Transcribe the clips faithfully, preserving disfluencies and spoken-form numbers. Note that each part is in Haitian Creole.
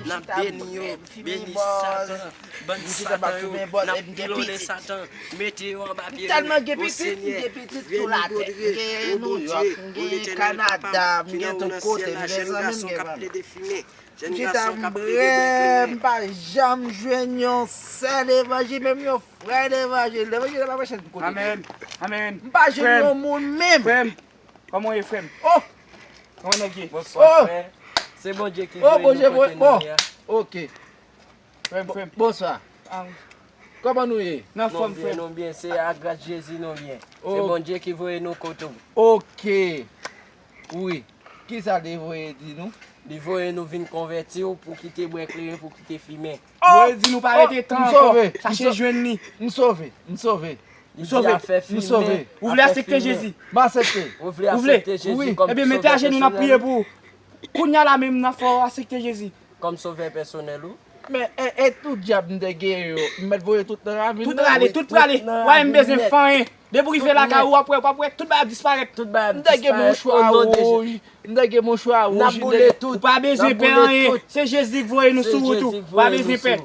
N ap beni yo, beni Satan, bann Satan yo, n ap pilonne Satan, mete yo anba pye nou. Tèlman gen pitit, m gen pitit sou latè. M gen Nouyòk, m gen Kanada, m gen tout kote, m gen zanmi, m gen fanmi. M chita m bre, m pa janm jwenn yon sè levanjil, menm yon frè levanjil. Levanjil la pa preche tout kote. Amèn. Amèn. M pa jwenn yon moun menm. Frè m, kòman w ye, frè m? Oh! Kòman nèg ye? Bonswa, frè. Se Bondye ki voye nou kote nou ye a. Ok. Frè m, frè m. Bonswa. Kòman nou ye? N anfòm, frè m. Nou byen, nou byen. Se a gras Jezi nou byen. Se Bondye ki voye nou kote w. Ok. Wi. Kisa li voye di nou? Li voye nou vin konvèti w pou kite bwè kleren, pou kite fimen. Voye di nou pa rete tan ankò. Chache jwenn li. M sove. M sove. M sove. M sove. Ou vle aksepte Jezi? M aksepte. Ou vle aksepte Jezi kòm sovè pèsonèl? Ebyen, mete ajenou, n ap priye pou ou. Kounye a la menm, n ap fè w aksepte Jezi. Kòm sovè pèsonèl ou? Men, e, e tout djab m te gen yo, m mèt voye tout nan ravin nan. Tout rale, tout rale. Wa, m bezwen fè anyen. Depi w rive lakay ou, w ap wè, w ap wè, tout bagay ap disparèt. Tout bagay ap disparèt. M te gen mouchwa wouj, m te gen mouchwa wouj, m te gen... Ou pa bezwen pè anyen. Se Jezi k voye nou sou wout ou. Ou pa bezwen pè.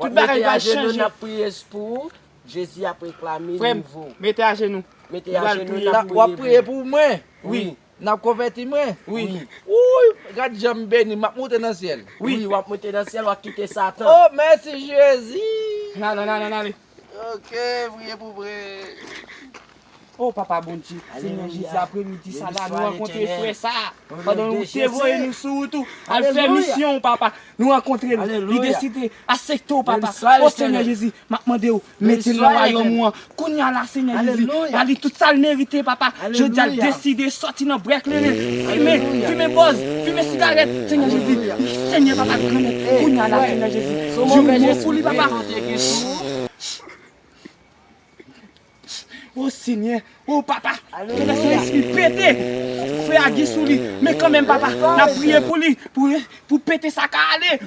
Tout bagay pral chanje. N ap priye pou ou. Jezi ap reklame nivo. Frè m, mete ajenou. Mete ajenou, n ap priye pou ou. W ap priye pou mwen? Wi. N ap konvèti mwen? Wi. Wouy, gad jan m beni, m ap moute nan syèl. Wi, w ap moute nan syèl, w ap kite Satan. Oh, mèsi Jezi. N ale, n ale, n ale. Ok, priye pou mwen. Oh, Papa Bondye, Senyè Jezi, apremidi sa la, nou rankontre frè sa. Pandan nou te voye nou sou wout ou, al fè misyon, Papa. Nou rankontre l. Li deside aksepte w, Papa. O Senyè Jezi, m ap mande w, mete l nan wayòm ou an. Kounye a la, Senyè Jezi, ba li tout sa l merite, Papa. Jodi a, l deside sòti nan bwè kleren, fimen, fimen bòz, fimen sigarèt, Senyè Jezi. Senyè, Papa, Granmèt, kounye a la, Senyè Jezi, di yon mo sou li, Papa. O Senyè, o Papa, genlè se lespri pete frè a gen sou li. Men kanmenm, Papa, n ap priye pou li, pou, pou pete sa ka ale.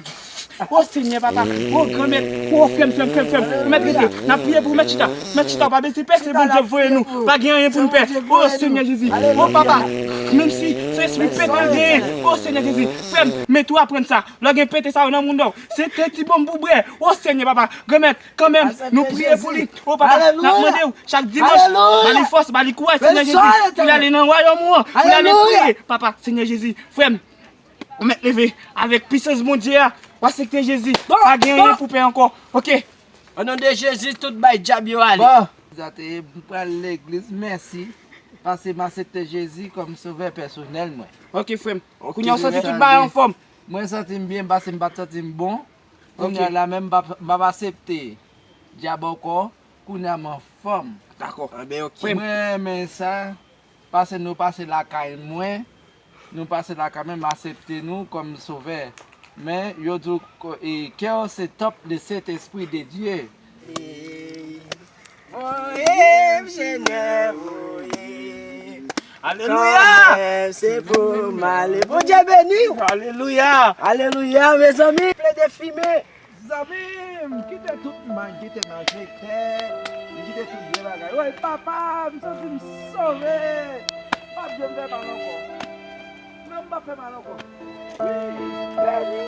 O Senyè, Papa, o Granmèt, o frè m, frè m, frè m, frè m, ou mèt rete, n ap priye pou ou, mèt chita, mèt chita, ou pa bezwen pè, se Bondye k voye nou, pa gen anyen pou n pè. O Senyè Jezi, o Papa, menm si se lespri pete l genyen, o Senyè Jezi, frè m, men tou aprann sa, lè w gen pete sa yo nan mouda w, se te ti bonm pou bwè. O Senyè, Papa, Granmèt, kanmenm, nou priye pou li. O Papa, n ap mande w, chak dimanch, ba li fòs, ba li kouraj, Senyè Jezi, pou l ale nan wayòm ou an, pou l ale priye. Papa, Senyè Jezi, frè m, ou mèt leve avèk pisans Bondye a, w aksepte Jezi, pa gen anyen pou pè ankò. Ok. O non de Jezi, tout bay dyab yo ale. Bon. Sa te ye, m pral legliz, mèsi, paske m aksepte Jezi kòm sovè pèsonèl mwen. Ok, frè m. Kounye a w santi tout bagay anfòm? Mwen santi m byen, paske m pa t santi m bon. Kounye a la menm, m p ap, m p ap aksepte dyab ankò. Kounye a m anfòm. Dakò. Mwen renmen sa, paske nou pase lakay mwen, nou pase lakay mwen, m aksepte nou kòm sovè. Men, yo di w, e, kè w se tanp de Sentespri de Dye. Voye m, Senyè, voye m. Alelouya! Kanmenm, se pou m ale. Bondye beni w. Alelouya! Alelouya, mezanmi. Plede fimen. Zanmi m, kite tout mal, kite malfektè, kite tout vye bagay. Woy, papa, m santi m sove. M p ap janm fè mal ankò. Non, m p ap fè mal ankò. Wi, beni.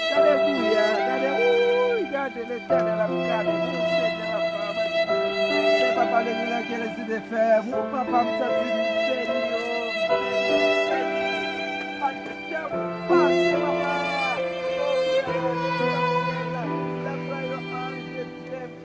Gade bouya, gade, wouy, gade Letènèl ap gade nou, Senyè ap gade nou. Papa, Letènèl ki lesi de fè, mwen, papa, m santi m